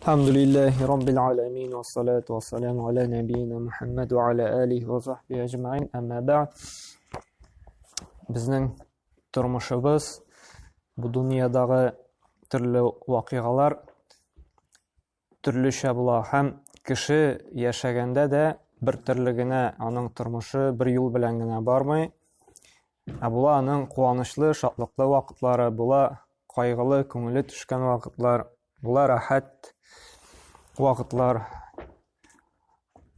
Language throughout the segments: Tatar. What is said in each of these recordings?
Алхамдулиллахи раббил аламин ва салату ва саламу аля набийина Мухаммад ва аля алихи ва сахбихи әҗмәин. Әмма бәгъд. Безнең тормышыбыз бу дөньядагы төрле вакыйгалар төрлечә була һәм кеше яшәгәндә дә бер төрле генә аның тормышы бер юл белән генә бармый. Ә була аның куанычлы, шатлыклы вакытлары, була кайгылы, күңеле төшкән вакытлар, була рәхәт вакытлар,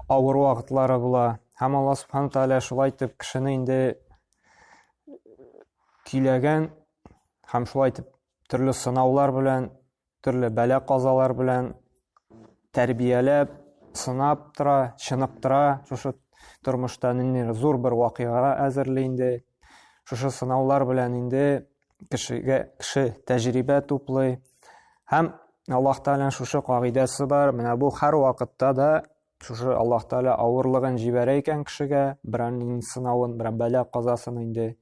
авыр вакытлары була. Һәм Алла Субхану Тааля шулай итеп кешене инде көйләгән һәм шулай итеп төрле сынаулар белән, төрле бәла-казалар белән тәрбияләп, сынап тора, чыныктыра. Шушы тормышта ниндидер зур бер вакыйгага әзерли инде. Шушы сынаулар белән инде кешегә кеше тәҗрибә туплый. Һәм Аллаһ Тәгаләнең шушы кагыйдәсе бар. Менә бу һәр вакытта да шушы Аллаһ Тәгалә авырлыгын җибәрә икән кешегә, берәр сынавын, берәр бәла казасын инде.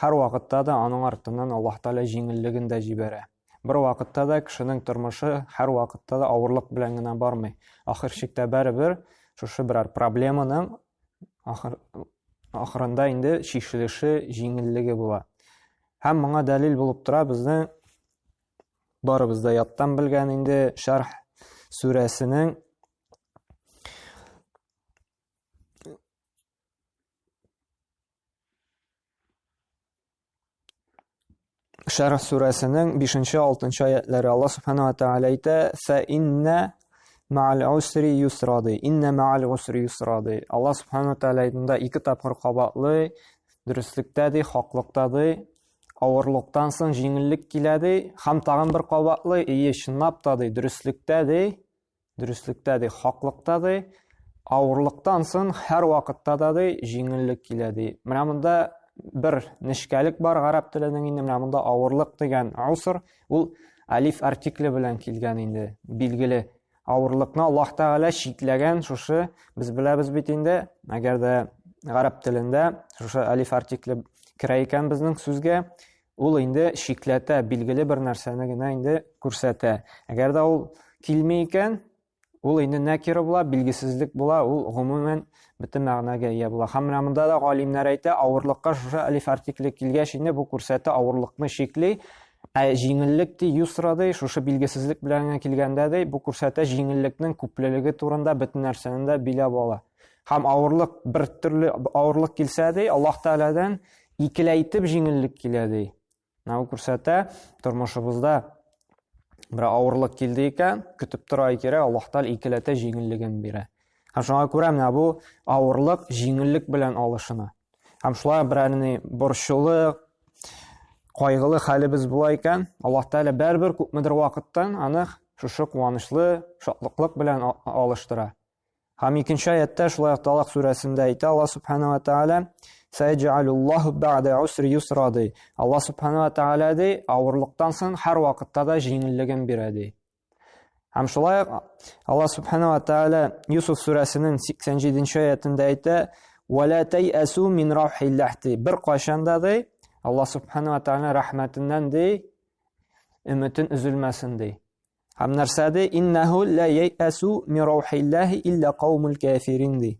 Һәр вакытта да аның артыннан Аллаһ Тәгалә җиңеллеген дә җибәрә. Бер вакытта да кешенең тормышы һәр вакытта да авырлык белән генә бармый. Ахыр чиктә барыбер шушы берәр проблеманың ахыр, ахырында инде чишелеше, җиңеллеге була. Һәм моңа дәлил булып тора безнең барыбыз да яттан белгән инде Шәрх сүрәсенең Шәрх сүрәсенең 5-6 аятләре Алла субхана ва тааля әйтә: "Фа инна ма'ал усри юсра" ди. Инна ма'ал усри юсра ди. Алла субхана ва тааля монда ике тапкыр кабатлый. Дөреслектә ди, хаклыкта ди. Авырлыктан соң җиңеллек килә ди. Һәм тагын бер кабатлый, ие, чынлап та ди, дөреслектә ди. Дөреслектә ди, хаклыкта ди, авырлыктан соң һәр вакытта да ди, җиңеллек килә ди. Менә монда бер нечкәлек бар гарәп теленең инде, менә монда авырлык дигән уср, ул алиф артикле белән килгән инде, билгеле. Авырлыкны Аллаһ Тәгалә чикләгән шушы, без беләбез бит инде, әгәр дә гарәп телендә шушы алиф артикле керә икән безнең сүзгә, ул инде чикләтә, билгеле бер нәрсәне генә инде күрсәтә. Әгәр дә ул килми икән, ул инде нәкира була, билгесезлек була, ул гомумән бөтен мәгънәгә ия була. Һәм менә монда да галимнәр әйтә, авырлыкка шушы алиф артикле килгәч инде бу күрсәтә авырлыкны чикли, ә җиңеллек ди, юсра ди, шушы билгесезлек белән генә килгәндә ди, бу күрсәтә җиңеллекнең күплелеге турында бөтен нәрсәне дә биләп ала. Һәм авырлык бер төрле авырлык килсә ди, Аллаһ Тәгаләдән икеләйтеп җиңеллек килә ди. Менә бу күрсәтә, тормышыбызда бер авырлык килде икән, көтеп тора кирәк, Аллаһ Тәгалә икеләтә җиңеллеген бирә. Һәм шуңа күрә менә бу авырлык җиңеллек белән алышына. Һәм шулай берәр ни борчулы, кайгылы хәлебез була икән, Аллаһ Тәгалә бәрбер күпмедер вакыттан аны шушы куанычлы, шатлыклык белән алыштыра. Һәм икенче аятта шулай ук Талак сүрәсендә әйтә Алла субхана ва тааля Сәйҗалуллаһу бәгъдә усри юсра ди. Алла субхана ва тааля ди, авырлыктан соң һәр вакытта да җиңеллеген бирә ди. Һәм шулай ук Алла субхана ва тааля Юсуф сүрәсенең 87-нче аятында әйтә: "Ва ла тайасу мин раухиллах" ди. Бер кайчан да ди, Алла субхана ва тааля рәхмәтеннән ди, өметен өзелмәсен ди. Һәм нәрсә ди? Иннәһу ла яйәсу мин раухиллаһи илля каумул кафирин ди.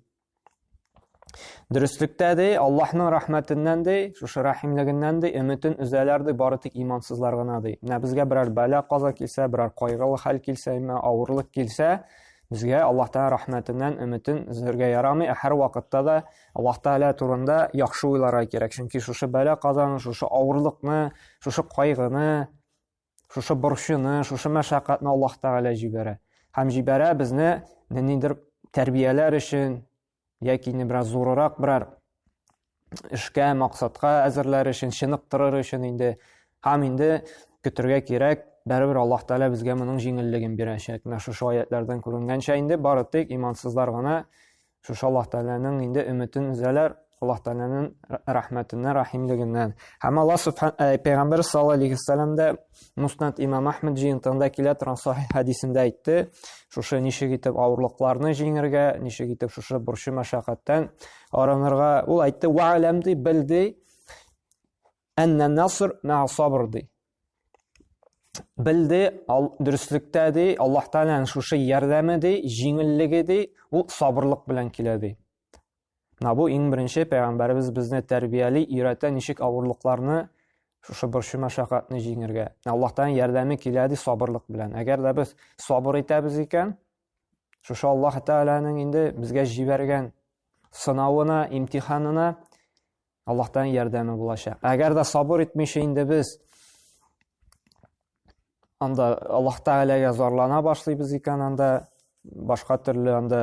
Дөреслектә ди, Аллаһның рәхмәтеннән ди, шушы рәхимлегеннән ди, өметен өзәләр ди, бары тик имансызлар гына ди. Менә безгә берәр бәла каза килсә, берәр кайгылы хәл килсә, имә авырлык килсә, безгә Аллаһ Тәгалә рәхмәтеннән өметен өзәргә ярамый, ә һәр вакытта да Аллаһ Тәгалә турында яхшы уйларга кирәк. Чөнки шушы бәла казаны, шушы авырлыкны, шушы кайгыны Шушы борчуны, шушы мәшәкатьне Аллаһ Тәгалә җибәрә. Һәм җибәрә безне ниндидер тәрбияләр өчен яки инде бераз зурырак берәр эшкә, максатка әзерләр өчен, чыныктырыр өчен инде. Һәм инде көтергә кирәк, бәрібір Аллаһ Тәгалә безгә моның җиңеллеген бирәчәк. Менә шушы аятлардан күренгәнчә инде бары тик имансызлар гына Шушы Аллаһ Тәгаләнең инде өметен өзәләр, Аллаһ Тәгаләнең рәхмәтеннән, рәхимлегеннән. Һәм Аллаһ субхан э, Пәйгамбәр саллаллаһу алейхи вәсәлләм дә Муснад имам Ахмед җыентыгында килә торган сахих хәдисендә әйтте, шушы ничек итеп авырлыкларны җиңергә, ничек итеп шушы борчу мәшәкатьтән арынырга. Ул әйтте, "Вә'ләм" ди, бел ди, "Әннә наср мә'a сабр" ди. Белде, ал, дөреслектә ди, Аллаһ Тәгаләнең шушы ярдәме ди, җиңеллеге ди, ул сабырлык белән килә ди. Менә бу иң беренче пәйгамбәребез безне тәрбияли, өйрәтә ничек авырлыкларны, шушы борчу мәшәкатьне җиңергә. Аллаһ Тәгаләнең ярдәме килә ди сабырлык белән. Әгәр дә без сабыр итәбез икән, шушы Аллаһ Тәгаләнең инде безгә җибәргән сынавына, имтиханына Аллаһтан ярдәме булачак. Әгәр дә сабыр итмичә инде без анда Аллаһ Тәгаләгә зарлана башлыйбыз икән, анда башка төрле анда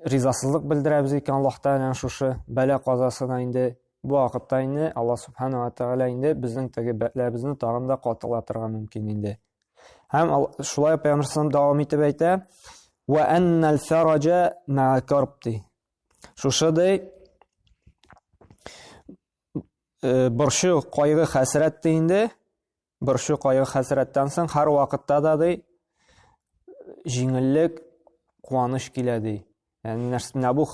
ризасызлык белдерәбез икән Аллаһ Тәгаләнең шушы бәла казасына инде бу вакытта инде Аллаһ Субхану ва Тәгалә инде безнең теге бәлабезне тагын да катылатырга мөмкин инде. Һәм шулай Пәйгамбәр саллаллаху дәвам итеп әйтә: "Ва аннал фараҗа ма'a карб" ди. Шушы ди борчу, кайгы, хәсрәт ди инде. Борчу, кайгы, хәсрәттән соң һәр вакытта да ди җиңеллек, куаныч килә ди. Ягъни нәрсә менә бу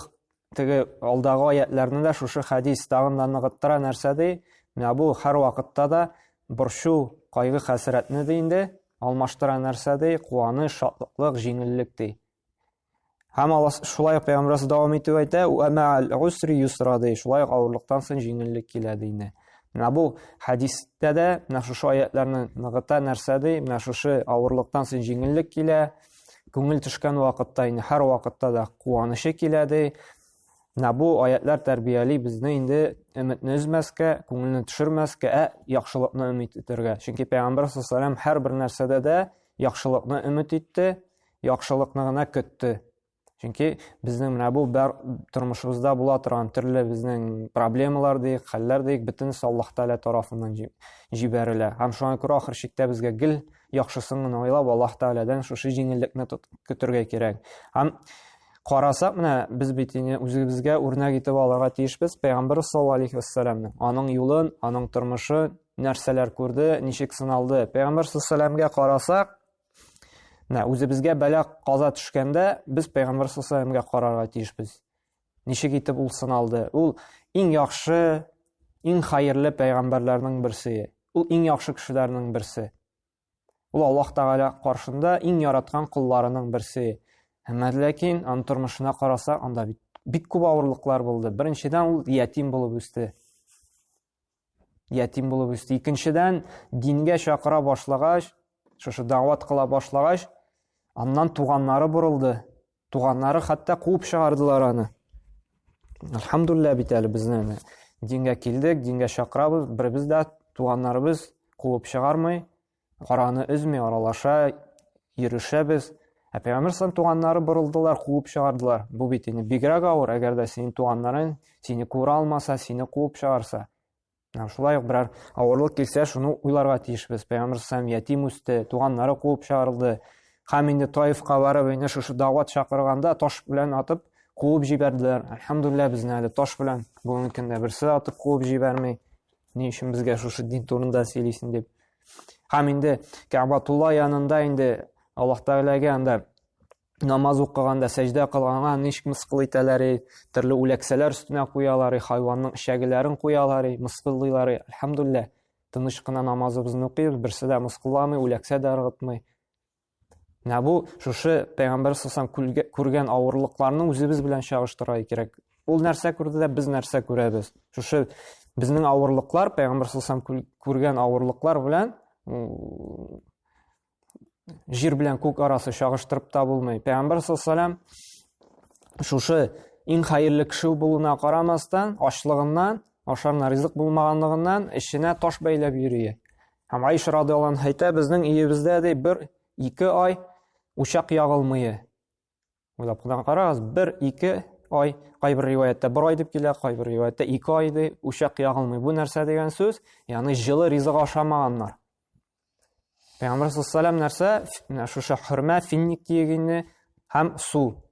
теге алдагы аятларны да шушы хәдис тагын да ныгыттыра нәрсә ди? Менә бу һәр вакытта да борчу, кайгы, хәсрәтне ди инде алмаштыра нәрсә ди? Куаныч, шатлыклык, җиңеллек ди. Һәм Аллаһ шулай ук пәйгамбәрбез дәвам итеп әйтә, "Ва мә'ал усри юсра" ди. Шулай ук авырлыктан соң җиңеллек килә ди инде. Менә бу хәдистә дә менә шушы аятларны ныгыта нәрсә ди? Менә шушы авырлыктан соң җиңеллек килә. Күңел төшкән вакытта инде һәр вакытта да куанычы килә ди. Менә бу аятлар тәрбияли безне инде өметне өзмәскә, күңелне төшермәскә, ә яхшылыкны өмет итәргә. Чөнки пәйгамбәр саллаллаһу алейһи һәр бер нәрсәдә дә яхшылыкны өмет итте, яхшылыкны гына көтте. Чөнки безнең менә бу бәр тормышыбызда була торган төрле безнең проблемалар диек, хәлләр диек, бөтенесе Аллаһ Тәгалә тарафыннан җибәрелә. Һәм шуңа күрә ахыр чиктә безгә гел яхшысын гына уйлап, Аллаһ Тәгаләдән шушы җиңеллекне көтергә кирәк. Һәм карасак, менә без бит инде үзебезгә үрнәк итеп алырга тиешбез Пәйгамбәр саллаллаһу алейхи вәссәламне. Аның юлын, аның тормышы, нәрсәләр күрде, ничек сыналды. Пәйгамбәр саллаллаһу алейхи вәссәламгә карасак, Менә үзебезгә бәла каза төшкәндә без пәйгамбәр саллаллаһу карарга тиешбез. Ничек итеп ул сыналды? Ул иң яхшы, иң хәерле пәйгамбәрләрнең берсе. Ул иң яхшы кешеләрнең берсе. Ул Аллаһ Тәгалә каршында иң яраткан колларының берсе. Әмма ләкин аның тормышына карасак, анда бит бик күп авырлыклар булды. Беренчедән, ул ятим булып үсте. Ятим булып үсте. Икенчедән, дингә чакыра башлагач, шушы дәгъват кыла башлагач, аннан туганнары борылды. Туганнары хәтта куып чыгардылар аны. Әлхәмдулилла бит әле безне дингә килдек, дингә чакырабыз, беребез дә туганнарыбыз куып чыгармый. Араны өзми, аралаша, йөрешәбез. Ә пәйгамбәр саллаллаху туганнары борылдылар, куып чыгардылар. Бу бит инде бигрәк авыр, әгәр дә синең туганнарың сине күрә алмаса, сине куып чыгарса. Менә шулай ук берәр авырлык килсә, шуны уйларга тиешбез. Пәйгамбәр саллаллаху ятим үсте, туганнары куып чыгарылды. Һәм инде Таифка барып, инде шушы дәгъват чакырганда таш белән атып куып җибәрделәр. Әлхәмдулилла, безне әле таш белән бүгенге көндә берсе атып куып җибәрми. Ни өчен безгә шушы дин турында сөйлисең дип. Һәм инде Кәгъбатулла янында инде Аллаһ Тәгаләгә анда намаз укыганда, сәҗдә кылганга ничек мыскыл итәләр, төрле үләксәләр өстенә куялар, хайванның эчәгеләрен куялар, мыскыллыйлар. Әлхәмдулилла, тыныч кына намазыбызны укыйбыз, берсе дә мыскылламый, үләксә дә ыргытмый. Менә бу шушы пәйгамбәр саллаллаху күргән авырлыкларны үзебез белән чагыштырырга кирәк. Ул нәрсә күрде дә без нәрсә күрәбез. Шушы безнең авырлыклар пәйгамбәр саллаллаху күргән авырлыклар белән җир белән күк арасы чагыштырып та булмый. Пәйгамбәр саллаллаху шушы иң хәерле кеше булуына карамастан, ачлыгыннан, ашарына ризык булмаганлыгыннан эченә таш бәйләп йөри. Һәм Аиша радиаллаһу анха әйтә, безнең өебездә ди бер ике ай учак ягылмый. Уйлап кына карагыз, бер ике ай, кайбер риваятьтә бер ай дип килә, кайбер риваятьтә ике ай ди, учак ягылмый. Бу нәрсә дигән сүз? Ягъни җылы ризык ашамаганнар. Пәйгамбәр саллаллаху нәрсә? Менә шушы хөрмә, финник киегенне һәм су.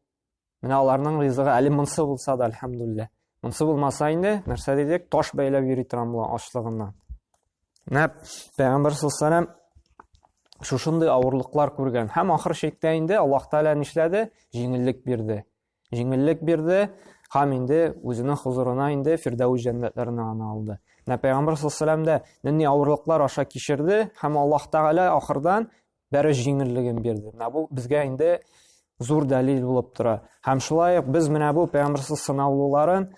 Менә аларның ризыгы әле монсы булса да, әлхәмдулилла. Монсы булмаса инде, нәрсә дидек, таш бәйләп йөри торган була ачлыгыннан. Менә Пәйгамбәр саллаллаху шушындый авырлыклар күргән. Һәм ахыр чиктә инде Аллаһ Тәгалә нишләде? Җиңеллек бирде. Җиңеллек бирде һәм инде үзенең хозурына инде Фирдәүс җәннәтләренә аны алды. Менә Пәйгамбер саллаллаху алейһи дә нинди авырлыклар аша кичерде һәм Аллаһ Тәгалә ахырдан бәре җиңеллеген бирде. Менә бу безгә инде зур дәлил булып тора. Һәм шулай ук без менә бу Пәйгамбер сынауларын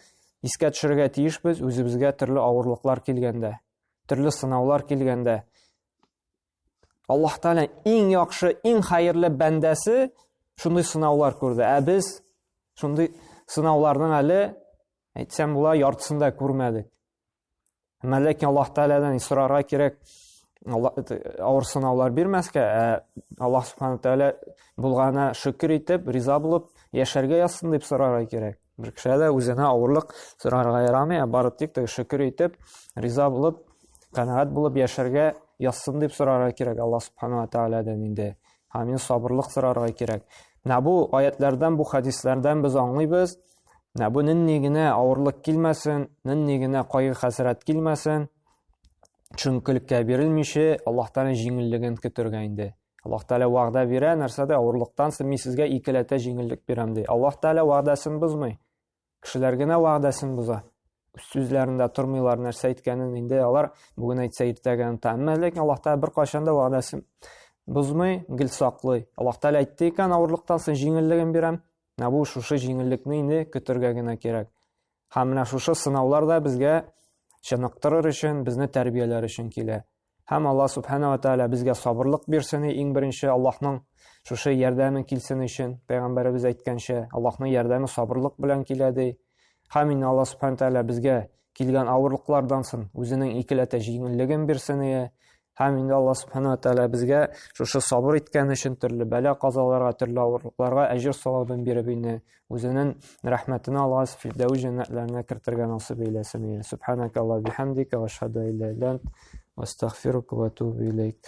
искә төшерергә тиешбез, үзебезгә төрле авырлыклар килгәндә, төрле сынаулар килгәндә. Аллаһ Тәгалә иң яхшы, иң хәерле бәндәсе шундый сынаулар күрде. Ә без шундый сынауларның әле әйтсәм була, яртысын да күрмәдек. Әмма ләкин Аллаһ Тәгаләдән сорарга кирәк, авыр сынаулар бирмәскә, ә Аллаһ Субхану Тәгалә булганына шөкер итеп, риза булып яшәргә язсын дип сорарга кирәк. Бер кеше дә үзенә авырлык сорарга ярамый, ә бары тик теге шөкер итеп, риза булып, канәгать булып яшәргә язсын дип сорарга кирәк Аллаһ Субхану Тәгаләдән инде. Һәм сабырлык сорарга кирәк. Менә бу аятлардан, бу хәдисләрдән без аңлыйбыз, менә бу нинди генә авырлык килмәсен, нинди генә кайгы-хәсрәт килмәсен, төшенкелеккә бирелмичә, Аллаһ Тәгалә җиңеллеген көтергә инде. Аллаһ Тәгалә вәгъдә бирә, нәрсәдә авырлыктан соң мин сезгә икеләтә җиңеллек бирәм ди. Аллаһ Тәгалә вәгъдәсен бозмый. Кешеләр генә вәгъдәсен боза. Үз сүзләрендә тормыйлар, нәрсә әйткәнен инде алар бүген әйтсә иртәгә оныта. Әмма ләкин Аллаһ Тәгалә беркайчан да вәгъдәсен бозмый, гел саклый. Аллаһ Тәгалә әйтте икән, авырлыктан соң җиңеллеген бирәм. Менә бу шушы җиңеллекне инде көтергә генә кирәк. Һәм менә шушы сынаулар да безгә чыныктырыр өчен, безне тәрбияләр өчен килә. Һәм Алла Субхана ва Тааля безгә сабырлык бирсен, иң беренче Аллаһның шушы ярдәме килсен өчен, пәйгамбәребез әйткәнчә, Аллаһның ярдәме сабырлык белән килә ди. Һәм инде Алла Субхана Тааля безгә килгән авырлыклардан соң үзенең икеләтә җиңеллеген бирсен ие. Һәм инде Алла Субхана Тәгалә безгә шушы сабыр иткән өчен төрле бәла-казаларга, төрле авырлыкларга әҗер савабын биреп инде үзенең рәхмәтенә Алла Фирдәүс җәннәтләренә кертергә насыйп әйләсен. Субханaka Алла бихамдика ва ашһаду ан ла иляха илля ант ва астагфирука ва атубу илейк.